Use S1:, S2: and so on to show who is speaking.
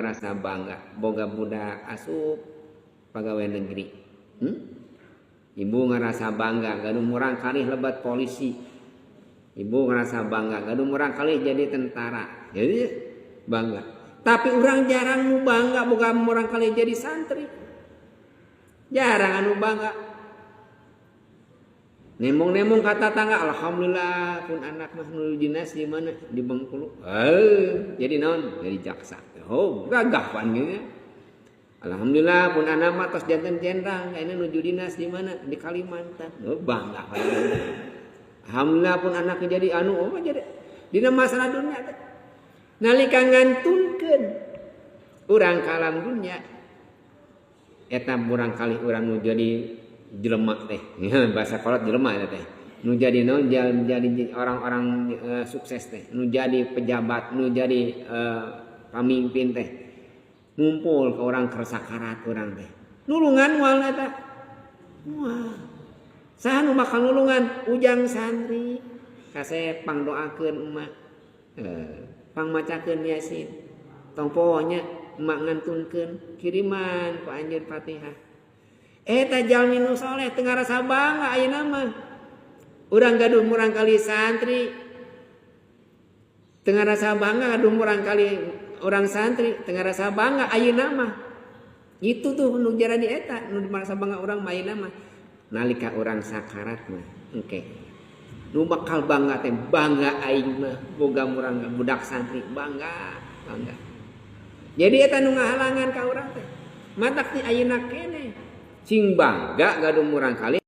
S1: ngarasa bangga boga budak asup pegawai negeri. Ibu ngerasa bangga gaduh murangkalih lebat polisi. Ibu ngerasa bangga gaduh murangkalih jadi tentara. Jadi bangga. Tapi orang jarang nu bangga boga murangkalih jadi santri. Jarang anu bangga. Nembong-nembong ka tatangga, alhamdulillah pun anak mah nu dinas di mana? Di Bengkulu. Jadi naon? Jadi jaksa. Oh, gagah pan gitu. Alhamdulillah pun anak mah tos janten jenderal, kayaknya nuju dinas di mana? Di Kalimantan. Oh, bangga pan. Alhamdulillah pun anak jadi anu, oh jadi dina masalah dunia teh. Nalika ngantunkeun urang ka alam dunia, eta murangkalih urang nu jadi jelema teh. Bahasa kolot jelema eta teh. Nu jadi naon, jadi orang-orang sukses teh, nu jadi pejabat, nu jadi pamimpin teh. Ngumpul ke orang kersakarat urang teh. Nulungan moal eta? Moal. Saha nu bakal nulungan? Ujang santri. Kasep pangdoakeun emak. Pangmacakeun Yasin. Tong poho nya emak ngantunkeun kiriman ku anjeun Fatihah. Eta jalmi nu soleh teu ngarasa bangga ayeuna mah. Urang gaduh murangkalih santri. Teu ngarasa bangga gaduh murangkalih orang santri, teu ngarasa bangga ayeuna mah. Itu tuh nu jaradi eta nu merasa bangga urang mah ayeuna mah. Nalika urang sakarat mah engke. Nu bakal bangga teh bangga aing mah boga murang budak santri, bangga, bangga. Jadi eta nu ngahalangan ka urang teh. Matak ti ayeuna keneh. Cing bangga gaduh murangkalih.